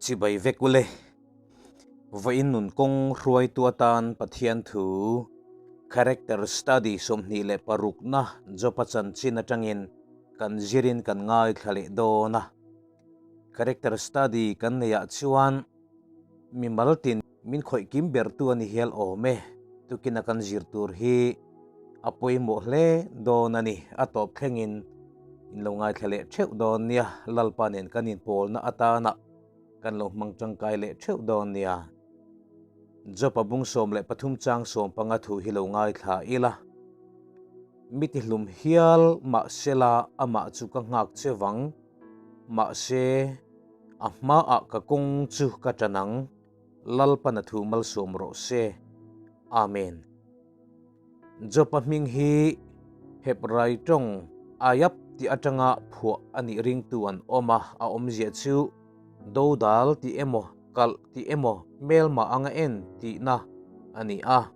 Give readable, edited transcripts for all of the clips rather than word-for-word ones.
Chibai vek ule. Vawiin nun kawng hruaitu atan Pathian thu Character Study 26 na Jopa chanchin atangin kan zirin kan ngaithla leh dawn a. Character Study kan neihah chuan mimal tin min khawih kim bertu a ni hial awm e. Tukina kan zir tur hi a pawimawh hle dawn a ni. A tawp thlengin in lo ngaithla leh theuh dawn nia. Lalpa nen kan inpawlna atana kan lo hmang tangkai leh theuh dawn nia. Jopa bung 13 chang 15 thu hi lo ngaithla ila. Mi tihlum hial mahsela amah chu ka nghak che vang. Mahse a hmaah ka kawng chu ka tan ang. Lalpana thu malsawm rawh se. Amen. Jopa hming hi Hebrai tawng Ayap tih atanga phuah a nih ringtu an awm a, a awmzia chu dodal tih emaw, kalh tih emaw, hmelma anga en tihna a ni a.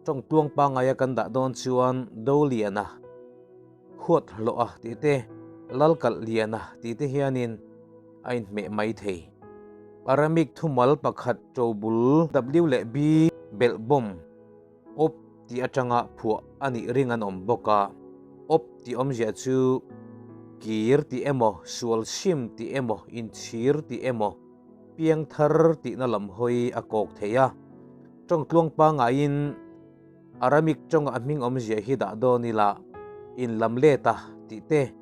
Tawng tuang pangaia kan dah dawn chuan Doliana, huat hlawh a tih te, lal kalh liana tih te hianin a inhmeh mai thei. Aramik thumal pakhat ṭobul W leh B belh bawm Op tih atanga phuah a nih ring an awm bawk a. Op tih awmzia chu kir tih emaw, sual sim tih emaw, inchhir tih emaw, piang thar tihna lam hawi a kawk thei a. Tawng tluang pangaiin Aramik tawnga a hming awmzia hi dah dawn ila, in lam let a tih te,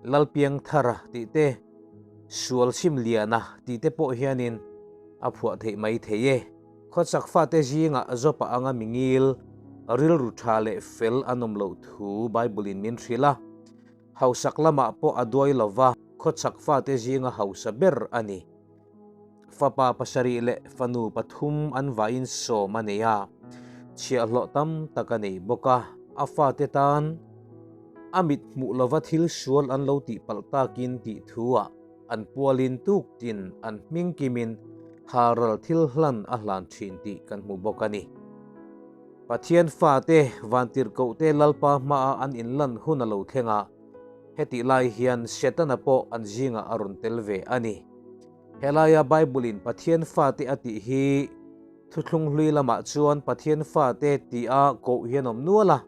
lal piang thar a tih te, sual sim lian a tih te pawh hianin a phuah theih mai thei e. Khawchak fate zingah Jopa anga mingil, rilru tha leh fel an awm loh thu Bible-in min hrilh a. Hausak lamah pawh a duai lo va, khawchak fate zinga hausa ber a ni. Fapa pasarih leh fanu pathum an vaiin sawm a nei a, chhiahhlawh tam tak a nei bawk a. A fate tan a mit hmuh lova thil sual an lo tih palh takin tih thuah an pualin tuk tin an hming kimin halral thil hlan a hlan thin tih kan hmu bawk a ni. Pathian fate vantirhkohte Lalpa hmaah an inlan hun a lo thleng a, hetih lai hian Setana pawh an zingah a rawn tel ve a ni. Helaia Bible-in Pathian fate a tih hi Thuthlung hlui lamah chuan Pathian fate tia koh hian awm nual a.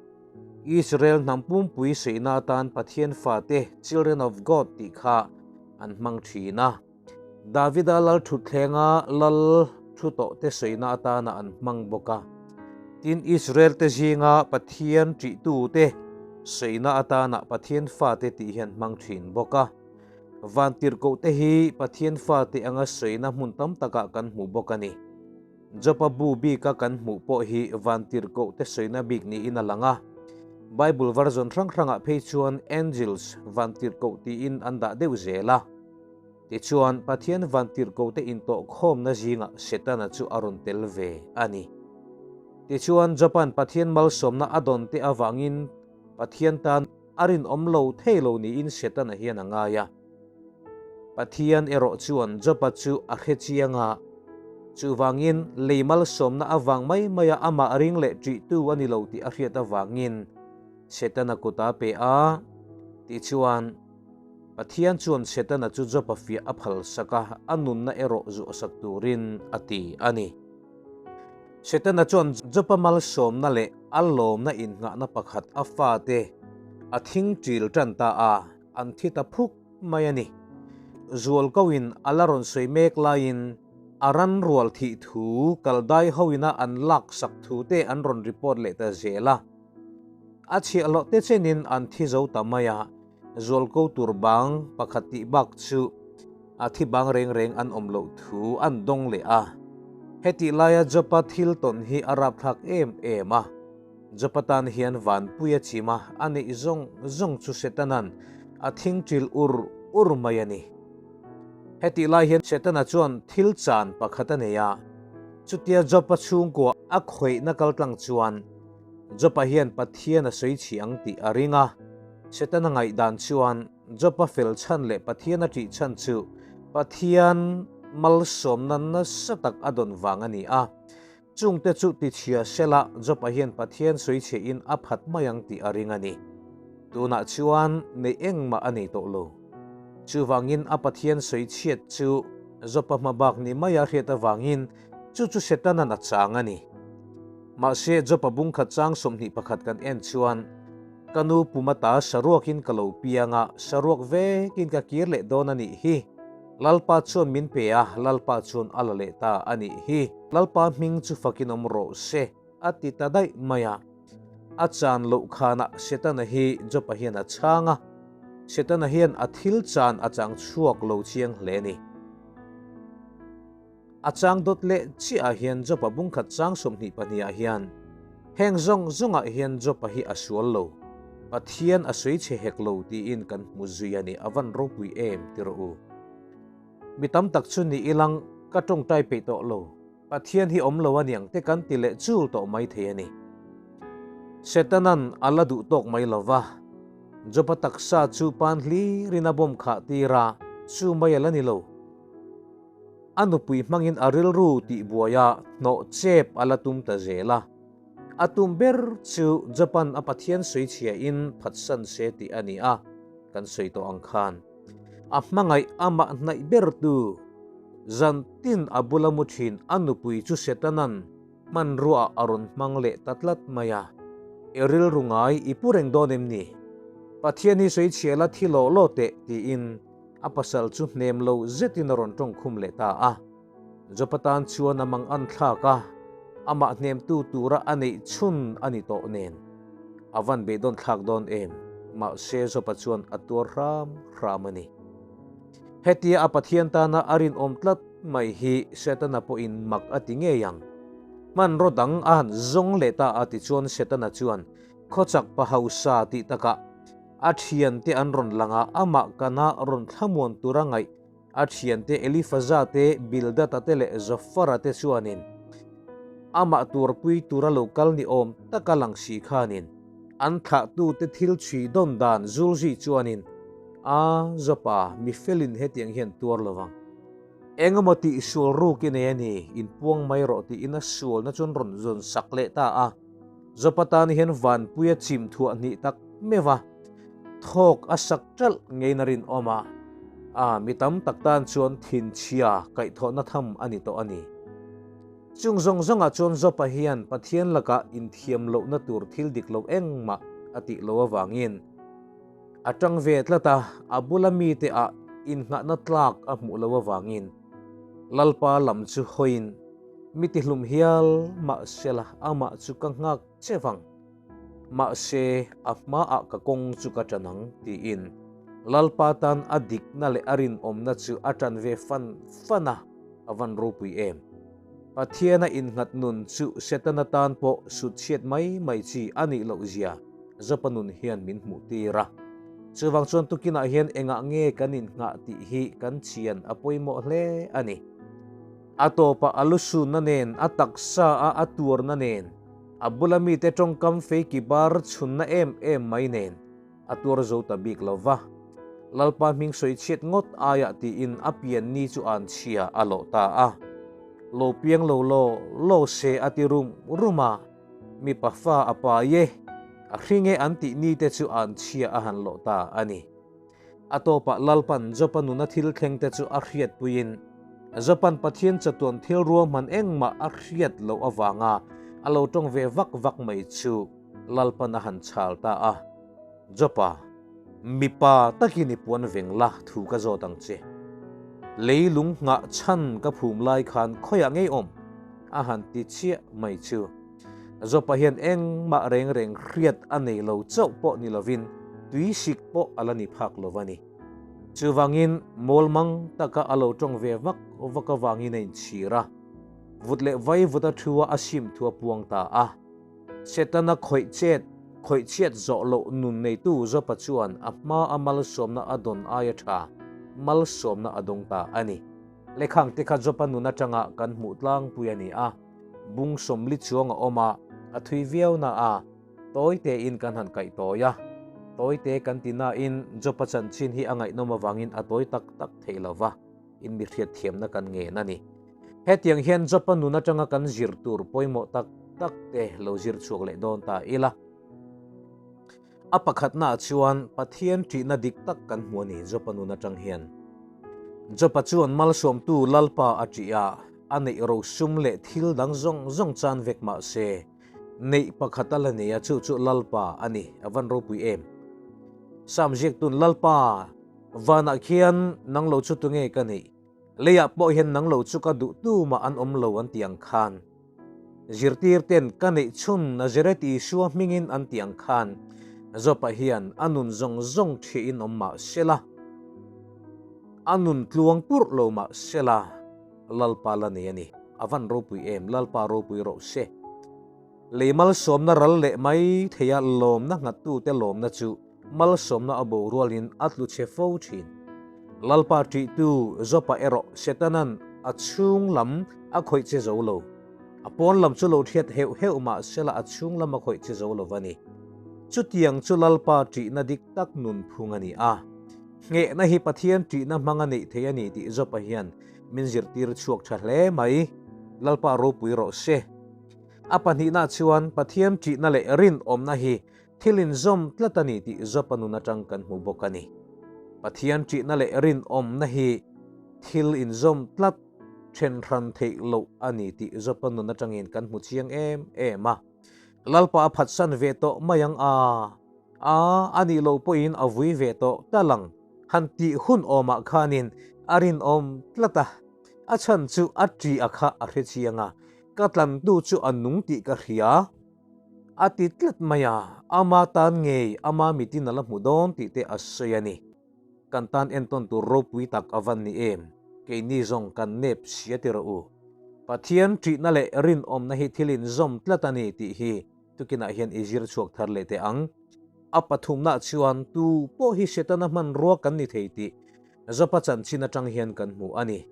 Israel hnam pumpui suihna atan Pathian fate, Children of God, tih kha an hmang thin a. Davida lal thutthlenga lal thu tawhte suihna atana an hmang bawk a. Tin, Israel te zinga Pathian ṭihtute suihna atana Pathian fate tih hi an hmang thin bawk a. Vantirhkohte hi Pathian fate anga suihna hmun tam takah kan hmu bawk a ni. Jopa bu bika kan hmuh pawh hi vantirhkohte sawina bik niin a lang a. Bible version hrang hrangah phei chuan angels, vantirhkoh tiin an dah deuh zel a. Tichuan, Pathian vantirhkohte intawhkhawmna zingah Setana chu a rawn tel ve a ni. Tichuan, Jopa'n Pathian malsawmna a dawn te avangin Pathian tan a rinawm lo thei lo niin Setana hian a ngai a. Pathian erawh chuan Jopa chu a hre chiang a, chuvangin lei malsawmna avang mai maia amah ring leh ṭihtu a ni lo tih a hriat avangin Setana kut a pe a. Tichuan, Pathian chuan Setana chu Jopa fiah a phalsak a, a nunna erawh zuahsak turin a ti a ni. Setana chuan Jopa malsawmna leh a lawmna innghahna pakhat a fate a thing ṭil ṭan ta a. An thi ta phuk mai a ni. Zual koin a la rawn sawi mek laiin a ran rual thih thu kaldai hoina an lak sak thu te an rawn report leh ta zel a. A chhiahhlawh te chenin an thi zo ta mai a, zual ko tur bang pakhat tih bak chu a thi bang reng reng an awm loh thu an dawng leh a. Hetih laia Jopa thil tawn hi a rapthlak em em a. Jopa tan hian vanpui a chim a, a neih zawng zawng chu Setana'n a thing ṭil ur ur mai a ni. Hetih lai hian Setana chuan thil chan pakhat a nei a, chutia Jopa chhungkua a khawihna kaltlang chuan Jopa hian Pathian a sawi chhi ang tih a ring a. Setana ngaihdan chuan Jopa fel chhan leh Pathian a ṭih chhan chu Pathian malsawmna nasa tak a dawn vang a ni a. Chungte chu tichhia sela Jopa hian Pathian sawichhiahin a phat mai ang tih a ring a ni. Tunah chuan nei engmah a nei tawh lo. Chuvangin a Pathian sawichhiat chu Jopa hmabak ni maia hriat avangin chu chu Setanan a chang a ni. Mahse, Jopa bungkhat chang 21 kan en chuan, Ka nu pumata saruakin ka lo piang a, saruak vekin ka kir leh dawn a nih hi. Lalpa chuan min pe a, Lalpa chuan a la leh ta a nih hi. Lalpa hming chu fakin awm rawh se, a ti ta daih mai a. A chan loh khanah Setana hi Jopa hian a chhang a, Setana hian a thil chan a chang chhuak lo chiang hle a ni. A chang dawt leh chiah ah hian Jopa bungkhat chang 22 ah hian, Heng zawng zawngah hian Jopa hi a sual lo, Pathian a sawi chhe hek lo tiin kan hmu zui a ni, a van ropui em ti rawh u. Mi tam tak chu ni ilang ka tawngtai peih tawh lo, Pathian hi awm lo aniang te kan ti leh chul tawh mai thei a ni. Setanan a la duh tawk mai lo va, Jopa taksa chu pan hlirin a bawm khah tir a, chu mai a la ni lo. A nupui hmangin a rilru tih buaia hnawh chep a la tum ta zel a. A tum ber chu Japan a Pathian sawi chhia in phatsan se tih a ni a, kan sawi tawh ang khan. A hmangaih amah hnaih ber tu zan tin a bula mu thin a nupui chu Setanan hmanruaah a rawn hmang leh ta tlat mai a. I rilru ngai i pu reng dawn em ni? Pathian hi sawi chhia la thi law law teh tiin A pasal chu hnem lo zetin a rawn tawng khum leh ta a. Jopa tan chuan a mang an thlak a, amah hnemtu tura a neih chhun a ni tawh nen. A van beidawn thlak dawn em? Mahse Jopa chuan a tuar hram hram a ni. Hetia a Pathian tana a rinawm tlat mai hi Setana pawhin mak a ti ngei ang. Hmanraw dang a han zawng leh ta a tichuan Setana chuan khawchak pa hausa tih takah A thiante an rawn lang a, amah kana rawn thlamuan tura ngaih a thiante Elifaza te, Bildada te leh Zofara te chuanin amah tuarpui tura lo kal ni awm taka lang si khanin an thlahtute thil chhui dawn dan zulzui chuanin, A, Zopa, mi felin hetiang hian tuar lo vang. Engemaw tih sual ruk i nei a ni, inpuang mai rawh tiin a sualna chuan rawn zawn sak leh ta a. Zopa tan hian vanpuia chim thuah hnih tak meuh a, thawk a sak ṭalh ngeiin a rinawm a, a mi tam tak tan chuan thinchhia kaihthawhna tham a ni tawh a ni. Chung zawng zawngah chuan Zopa hian Pathian lakah inthiam lohna tur thil dik lo engmah a tih lo avangin a ṭang ve tlat a, a bula mite ah innghahna tlak a hmuh lo avangin Lalpa lam chu hawiin Mi tihlum hial mahsela amah chu ka nghak che vang. Mahse, a hmaah ka kawng chu ka ṭan ang, tiin Lalpa tan a dikna leh a rinawmna chu a ṭan ve fan fan a, a van ropui em. Pathiana innghat nun chu Setana tan pawh sut chhiat mai mai chi a nih loh zia Jopa nun hian min hmuh tir a. Chuvang chuan tukinah hian engah nge kan innghah tih hi kan chian a pawimawh hle a ni. A tawpah a lusunna nen, a taksa a a tuarna nen, a bula mite tawngkam feiki bar chhunna em em mai nen a tuar zo ta bik lo va. Lalpa hming sawi chhiat ngawt aiah tiin a pian ni chu an chhia a lawh ta a. Lo piang lo law law se a ti rum rum a, mipa fa a pai e, a hring e an tih ni te chu an chhia a han lawh ta a ni. A tawpah Lalpan Jopa nuna thil thlengte chu a hriatpuiin, Jopa'n Pathian chatuan thil ruahman engmah a hriat loh avanga a lo tawng ve vak vak mai chu Lalpan a han chhal ta a. Jopa, mipa takin i puan veng la thu ka zawt ang che. Leilung nghah chhan ka phum lai khan khawiah ngei awm? a han ti chiah mai chu. Jopa hian engmah reng reng hriat a nei lo chauh pawh ni lovin tui sik pawh a la ni phak lo a ni. Chuvangin mawlmang taka a lo tawng ve vak vak avangin a inchhir a, vut leh vai vut a thu a a sim thu a puang ta a. Setana khawih chet, khawih chhiat zawh loh nun neitu Jopa chuan a hma a malsawmna a dawn aia tha malsawmna a dawng ta a ni. Lekhang te kha Jopa nun atanga kan hmuh tlangpui a ni a. Bung 40 chuang a awm a, a thui viau na a, tawi tein kan han kaih tawi a. Tawi te kan ti nain Jopa chanchin hi a ngaihnawm avangin a tawi tak tak thei lo va, in mi hriatthiamna kan ngen a ni. Hetiang hian Jopa nun atanga kan zir tur pawimawh tak tak te lo zir chhuak leh dawn ta ila. A pakhatnaah chuan Pathian ṭihna dik tak kan hmu a ni Jopa nun atang hian. Jopa chuan malsawmtu Lalpa a ṭih a, a neih rosum leh thil dang zawng zawng chan vek mah se, neih pakhat a la nei a, chu chu Lalpa a ni, a van ropui em. Sam ziaktun Lalpa, vanah khian nang lo chu tunge ka neih? Leiah pawh hian nang lo chu ka duh tu mah an awm lo an ti ang khan. Zirtir ten ka neih chhun Nazareth Isua hmingin an ti ang khan Jopa hian a nun zawng zawng thiahin awm mah sela, a nun tluang purh lo mah sela, Lalpa la nei a ni. A van ropui em, Lalpa ropui rawh se. Lei malsawmna ral leh mai theia lawmna nghattute lawmna chu Malsawmna a borualin a tlu chhe fo thin. Lalpa ṭihtu Jopa erawh Setanan a chhung lam a khawih che zo lo. A pawn lam chu lo hriat heuh heuh mah sela a chhung lam a khawih che zo lo va ni. Chutiang chu Lalpa ṭihna dik tak nunphung a ni a. Nghehna hi Pathian ṭihna hmang a neih thei a ni tih Jopa hian min zirtir chhuak ṭha hle mai. Lalpa ropui rawh se. A pahnihna chuan Pathian ṭihna leh rinawmna hi Thil inzawm tlat a ni tih Jopa nun atang kan hmu bawk a ni. Pathian ṭihna leh rinawmna hi thil inzawm tlat then hran theih loh a ni tih Jopa nun atangin kan hmu chiang em em a. Lalpa a phatsan ve tawh mai ang a, a, a nih loh pawhin a vui ve tawh tal ang han tih hun awmah khanin a rinawm tlat a, a chhan chu a ṭih a kha a hre chiang a, ka tlantu chu a nung tih ka hria. A ti tlat mai a, ama tan ngei ama mitin a la hmu dawn tih te a sawi a ni. Kan tan entawn tur ropui tak a van ni em? Keini zawng kan nep si a ti rawh u. Pathian ṭihna leh rinawmna hi thil inzawm tlat a ni tih hi tukinah hian i zir chhuak thar leh teh ang. A pathumna chuan tu pawh hi Setana hmanrua kan ni thei tih Jopa chanchin atang hian kan hmu a ni.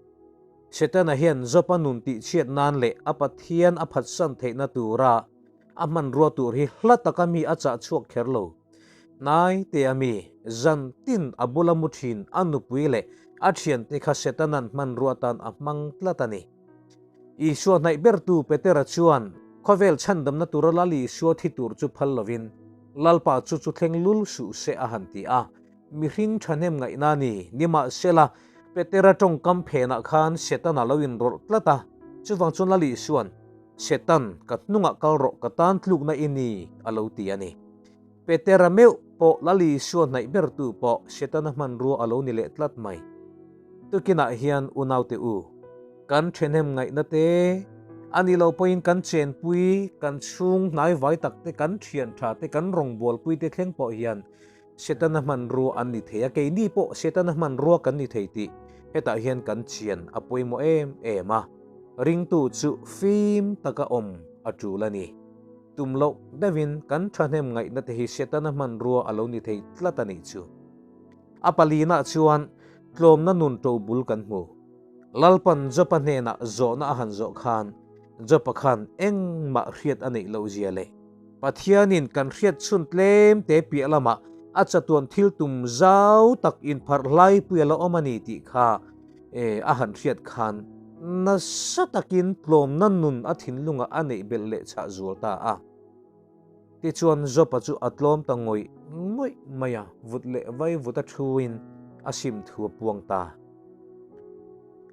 Setana hian Jopa nun tihchhiat nan leh a Pathian a phatsan theihna tura a hmanrua tur hi hla taka mi a chah chhuak kher lo. Hnai te a mi, zan tin a bula mu thin a nupui leh a thiante kha Setana'n hmanrua tan a hmang tlat a ni. Isua hnaih bertu Petera chuan khawvel chhandamna tura Lal Isua thi tur chu phal lovin, Lalpa chu chu thleng lul suh se a han ti a. Mihring thahnem ngaihna a ni. Nimahsela, Petera tawngkam phenah khan Setana lo inrawlh tlat a, chuvang chuan Lal Isua'n, Setan, ka hnungah kal rawh, ka tan tlukna i ni, a lo ti a ni. Petera meuh pawh Lal Isua hnaih bertu pawh Setana hmanrua a lo ni leh tlat mai. Tukinah hian unaute u, kan thahnem ngaihna te, a ni lo pawhin kan chenpui, kan chhung hnaivai takte, kan thian tha te, kan rawngbawlpui te thleng pawh hian Setana hmanrua an ni thei a, keini pawh Setana hmanrua kan ni thei tih hetah hian kan chian a pawimawh em em a, ringtu chu fim taka awm a tul a ni. Tum loh deuhin kan thahnem ngaihna te hi Setana hmanrua a lo ni thei tlat a nih chu. A palinah chuan tlawmna nun to bul kan hmu. Lalpan Jopa hnenah zawhna a han zawh khan Jopa khan engmah hriat a neih loh zia leh Pathianin kan hriat chhun tlem te piah lamah a chatuan thil tum zau tak inpharh hlaipui a la awm a ni tih kha a han hriat khan nasa takin tlawmna nun a thinlungah a neih belh leh chhah zual ta a. Tichuan Jopa chu a tlawm ta ngawih ngawih mai a, vut leh vai vut a thuin a sim thu a puang ta.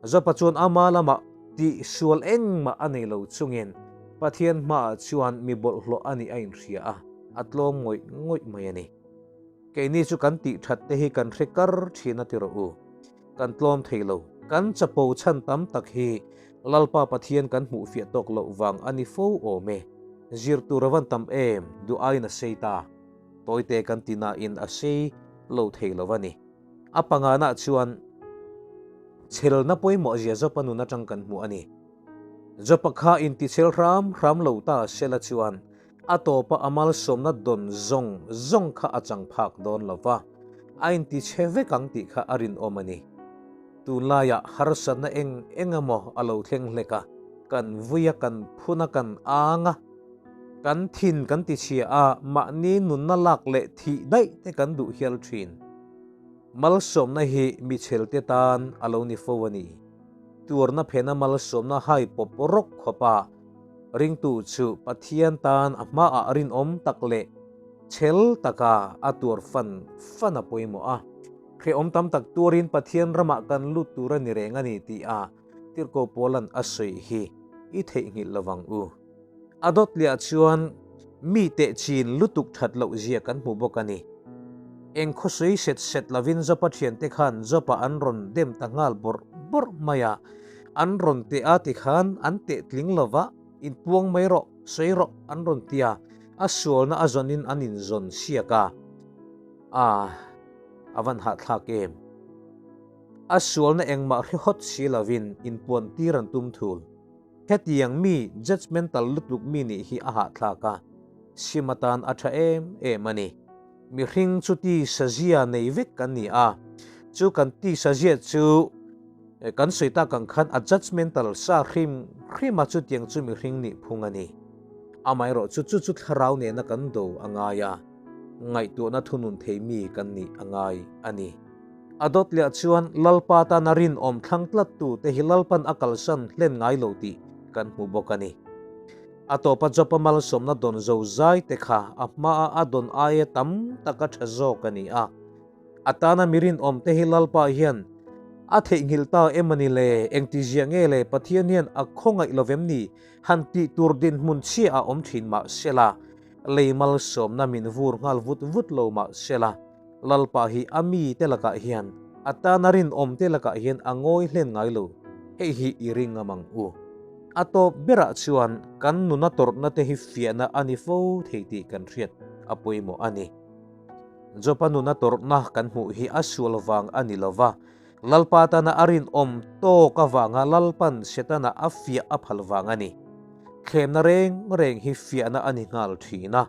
Jopa chuan ama lamah tihsual engmah a nei lo chungin Pathian hmaah chuan mi bawlhhlawh a nih a inhria a, a tlawm ngawih ngawih mai a ni. Keini chu kan tih that te hi kan hre kar thin a ti rawh u. Kan tlawm thei lo. Kan chapo chhan tam tak hi Lalpa Pathian kan hmuh fiah tawk loh vang a ni fo awm e. Zir tur a van tam em, duh aiin a sei ta. Tawite kan ti nain a sei lo thei lo a ni. A pangana chuan chhelna pawimawh zia Jopa nun atang kan hmu a ni. Jopa kha intichhel hram hram lo ta sela chuan a tawpa a malsawmna dawn zawng zawng kha a chang phak dawn lo va, a intichhe vek ang tih kha a rinawm a ni. Tunlaiah harsatna eng eng emaw a lo thleng hlek a, kan vui a, kan phun a, kan ang a, kan thin kan tichhia a, mahni nunna lak leh thih daih te kan duh hial thin. Malsawmna hi michhelte tan a lo ni fo a ni. Tuarna phena malsawmna hai pawp rawk khawpa ringtu chu Pathian tan a hmaah rinawm tak leh chhel taka a tuar fan fan a pawimawh a. Hrehawm tam tak tuarin Pathian ramah kan lut tur a ni reng a ni tih a Tirhkoh Paula'n a sawi hi i theihnghilh lo vang u. A dawt liah chuan mi teh chin lutuk that loh zia kan hmu bawk a ni. Eng khawsawi set set lovin Jopa thiante khan Jopa an rawn dem ta nghal bawrh bawrh mai a, an rawn teh a tikhan an teh tling lova inpuang mai rawh, sawi rawh an rawn ti a, a sualna a zawnin an inzawn siak a. A, a van hahthlak em? A sualna engmah hre hawt si lovin inpuan tir an tum thul. Hetiang mi judgemental lutuk mi nih hi a hahthlak a, sim atan a tha em em a ni. Mihring chu tisa zia nei vek kan ni a, chu kan tisa zia chu kan sawi tak ang khan a judgemental sa hrim hrim a chutiang chu mihring nih phung a ni. Amaherawh chu chu chu thlarau nena kan do a ngai a. Ngaihtuahna thunun thei mi kan nih a ngai a ni. A dawt leh chuan Lalpa tana rinawm thlang tlattu te hi Lalpan a kalsan hlen ngai lo tih kan hmu bawk a ni. A tawpa Jopa malsawmna dawn zo zai te kha a hmaa a dawn aia tam taka tha zawk a ni a. A tana mi rinawm te hi Lalpa hian a theihnghilh ta em a ni le? Engtizia nge le Pathian hian a khawngaih lo vem ni? Han tih tur dinhmun chhia a awm thin mah sela, Lei malsawmna min vur nghal vut vut lo mah sela, Lalpa hi a mi te lakah hian, a tana rinawm te lakah hian a ngawi hlen ngai lo, hei hi i ring ngam ang u. A tawp berah chuan kan nuna tawrhna te hi fiahna a ni fo thei tih kan hriat a pawimawh a ni. Jopa nuna tawrhna kan hmuh hi a sual vang a ni lo va, Lalpa tana a rinawm tawk avanga Lalpan Setana a fiah a phal vang a ni. Thlemna reng reng hi fiahna a ni nghal thin a.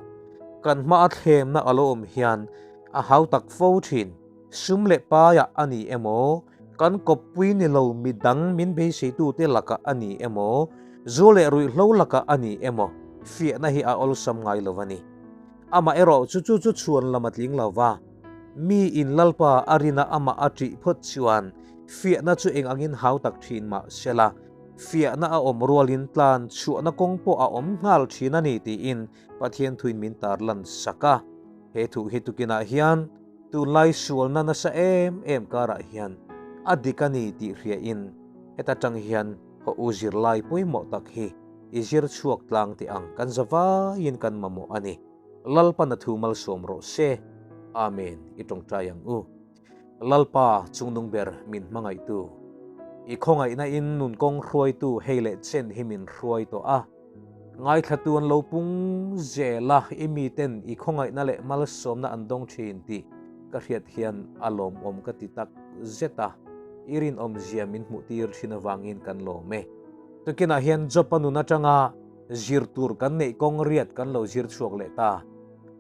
Kan hmaa thlemna a lo awm hian a hau tak fo thin. Sum leh paiah a ni emaw, kan kawppui ni lo midang min beiseitute lakah a ni emaw, zu leh ruihhlo lakah a ni emaw, fiahna hi a awlsam ngai lo a ni. Amaherawh chu chu chu chhuan lam a tling lo va, mi in Lalpa a rina amah a ṭih phawt chuan fiahna chu eng angin hau tak ṭhin mah sela, fiahna a awm rualin tlan chhuahna kawng pawh a awm nghal ṭhin a ni tiin Pathian thuin min tarlan sak a. He thu hi tukinah hian tunlai sualna nasa em em karah hian a dik a ni tih hriain heta ṭang hian haw u zirlai pawimawh tak hi i zir chhuak tlang teh ang kan za vaiin kan mamawh a ni. Lalpan a thu malsawm rawh se. Amen i tawngtai ang u. Lalpa chungnung ber min hmangaihtu. I khawngaihna in nun kawng hruaitu hei leh chen hi min hruai tawh a. Ngaithlatu an lo pung zel a, i miten i khawngaihna leh malsawmna an dawng thin tih ka hriat hian a lawmawm ka ti tak zet a, i rinawmzia min hmuhtir thin avangin kan lawm e. Tukinah hian Jopa nun atanga zir tur kan neih kawng riat kan lo zir chhuak leh ta.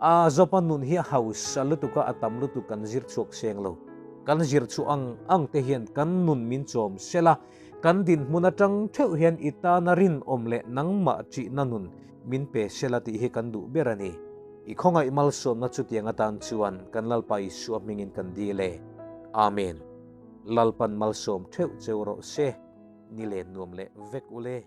A Jopa nun hi a hausa lutuk a, a tam lutuk kan zir chhuak seng lo. Kan zir chhuah ang ang te hian kan nun min chawm sel a, kan dinhmun atang theuh hian i tana rinawm leh nangmah ṭihna nun min pe sel a tih hi kan duh ber a ni. I khawngaih malsawmna chutiang atan chuan kan Lalpa Isua hmingin kan dil e. Amen. Lalpan malsawm theuh cheu rawh se. Ni len nuam leh vek ule.